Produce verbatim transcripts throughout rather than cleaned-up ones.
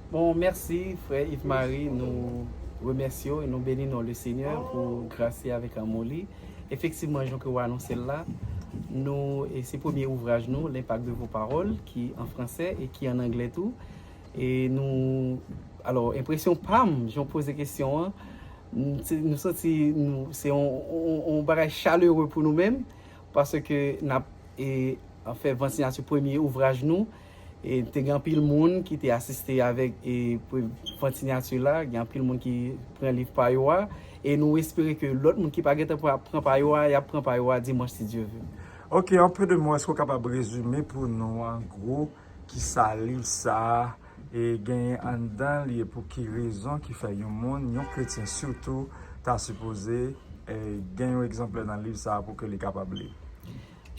Bon, mèsi, frè Yves Marie. Nou remèsye w e nou beni non le Senyè pou gras li avèk lanmou li. Efektivman, jan ke w anonse l la, nou, e se premye ouvraj nou, L'impact de vos paroles, ki an fransè e ki an anglè tou. E nou, alò, enpresyon pa m, jan w poze kesyon an, n- se- nou santi nou, se yon, yon, yon bagay chalere pou nou menm, paske n ap e, fè vant sinyati premye ouvraj nou. E te gen anpil moun ki te asiste avèk e, pre- vant sinyati la. Gen anpil moun ki pran liv pa yo a. E nou espere ke lòt moun ki pa gentan pran pran pa yo a, y ap pran pa yo a dimanch si Dye ve. Ok, un peu de mots, èske w kapab rezime pou nou an gwo kisa liv sa a e genyen anndan li e pou ki rezon ki fè yon moun, yon kretyen sitou, ta sipoze e, gen yon egzanplè nan liv sa a pou ke li kapab li?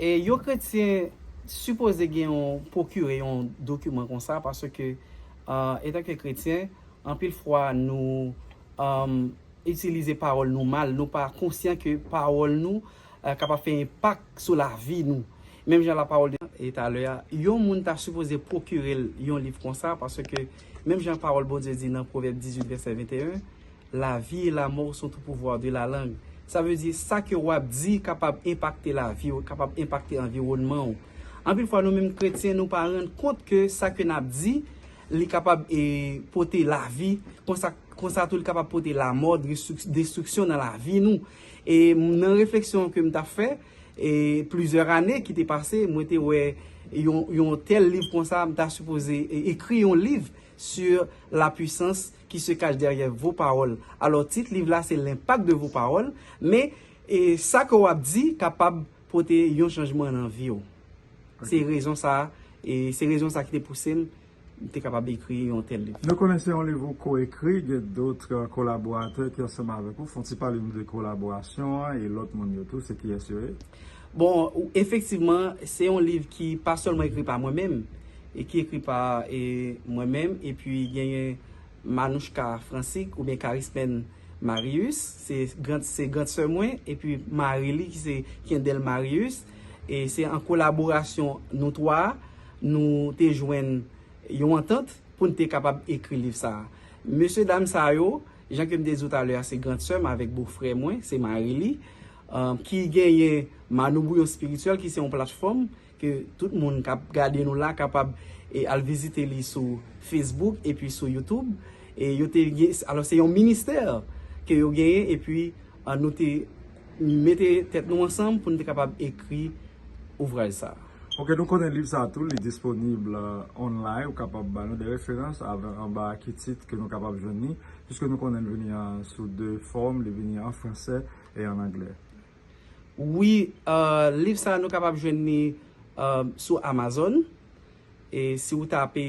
E yon kretyen sipoze gen yon pwokire yon dokiman konsa paske uh, etanke kretyen, anpil fwa nou um, itilize pawòl nou mal, nou pa konsyan ke pawòl nou uh, kapab fè enpak sou lavi nou. Menm jan la pawòl de e talè a, yon moun ta sipoze pwokire l yon liv konsa paske menm jan pawòl Bondye di nan Pwovèb dizuit vèsè venteyen, la vie et la mort sont au pouvoir de la langue. Sa vle di sa ke w ap di kapab enpakte lavi w, kapab enpakte anviwònman w. Anpil fwa nou menm kretyen nou pa rann kont ke sa ke n ap di li kapab e, pote lavi, konsa, konsa tou li kapab pote lamò, destriksyon nan lavi nou. E nan refleksyon ke m t ap fè, e plizyè ane ki te pase, mwen te wè yon, yon tèl liv konsa, m ta sipoze e, ekri yon liv sur la puissance qui se cache derrière vos paroles. Alò, tit liv la se L'impact de vos paroles, men e, sa ke w ap di kapab pote yon chanjman nan vi w. Se rezon sa, e se rezon sa ki te pouse m, m te kapab ekri yon tèl liv. Nou konnen se yon liv ou ko-ekri, gen dòt kolaboratè ki ansanm avèk ou. Fè yon ti pale nou de kolaborasyon an e lòt moun yo tou, se kiyès yo ye? Bon, efektivman, se yon liv ki pa sèlman ekri pa mwen menm, e ki ekri pa e, mwen menm, epi genyen Manouchka Francique oubyen Karismèn Marius, se gran, se gran sè mwen, epi mari li ki se Kendel Marius. E se an kolaborasyon nou twa, nou te jwenn yon antant pou n te kapab ekri liv sa a. Mesye dam sa yo, jan ke m te di w talè a, se gran sè m avèk bofrè mwen, se mari li, um, ki genyen Manou Bouyon Espirityèl, ki se yon platfòm ke tout moun k ap gade nou la kapab e, al vizite li sou Facebook epi sou YouTube. E yo te gen, alò se yon ministè ke yo genyen epi uh, nou te mete tèt nou ansanm pou nou te kapab ekri ouvraj sa a. Ok, nou konnen liv sa a tou, li disponib uh, online, ou kapab ba nou de referans avè anba ki tit ke nou kapab jwenn li, piske nou konnen l vini an, sou de fòm, li vini an fransè e an anglè. Wi, uh, liv sa a nou kapab jwenn li uh, sou Amazon. E si w tape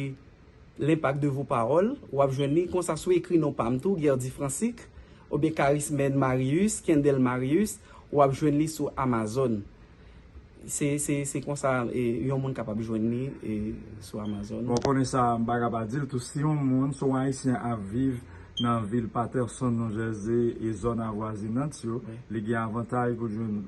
L'impact de vos paroles, w ap jwenn li. Konsa, si w ekri non pa m tou, Guerdy Francique, oubyen Karismèn Marius, Kendel Marius, w ap jwenn li sou Amazon. Se, se, se konsa e, yon moun kapab jwenn li e, sou Amazon. Bon, konnen sa, m pa ka pa di l tou, si yon moun, si yon Ayisyen ap viv nan vil Patterson, New Jersey, e zòn avwazinant yo, li gen avantaj pou l jwenn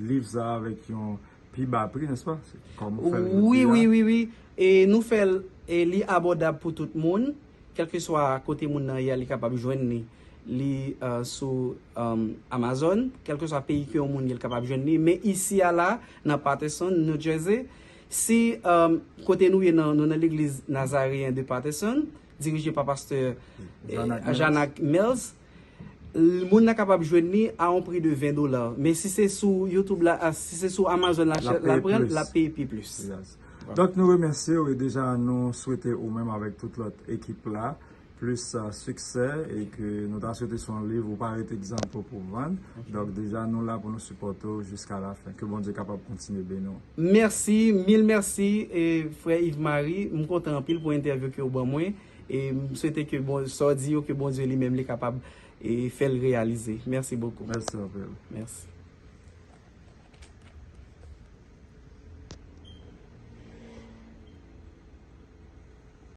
liv sa avèk yon pi ba pri, nèspa? Kòm ou fè l jodi a. Wi, wi, wi, wi. E nou fè l, e li abòdab pou tout moun, kèlkeswa kote moun nan ye a, li kapab jwenn li. Li uh, sou um, Amazon, kèlkeswa peyi ke yon moun ye, li kapab jwenn li. Men isi a la, nan Patterson, New Jersey, si um, kote nou ye nan, nou nan legliz Nazareyen de Patterson, dirije pa pastè Janak Mills, moun nan kapab jwenn li a yon pri de ven dola. Men si se sou YouTube la, si se sou Amazon la, l ap pran, l ap peye pi plis. Donk nou remèsye w e deja nou swete ou menm avèk tout lòt ekip la plis siksè e ke nou ta swete se yon liv ou pa rete egzanp pou vann. Donk deja nou la pou nou sipòte w jiska lafen. Ke Bondye kapab kontinye beni w. Mèsi, mil mèsi e frè Yves Marie, m kontan anpil pou entèvyou ke w ban mwen e m swete ke bon, sa w di yo ke Bondye li menm li kapab e fè l reyalize. Mèsi bokou. Mèsi anpil. Mèsi.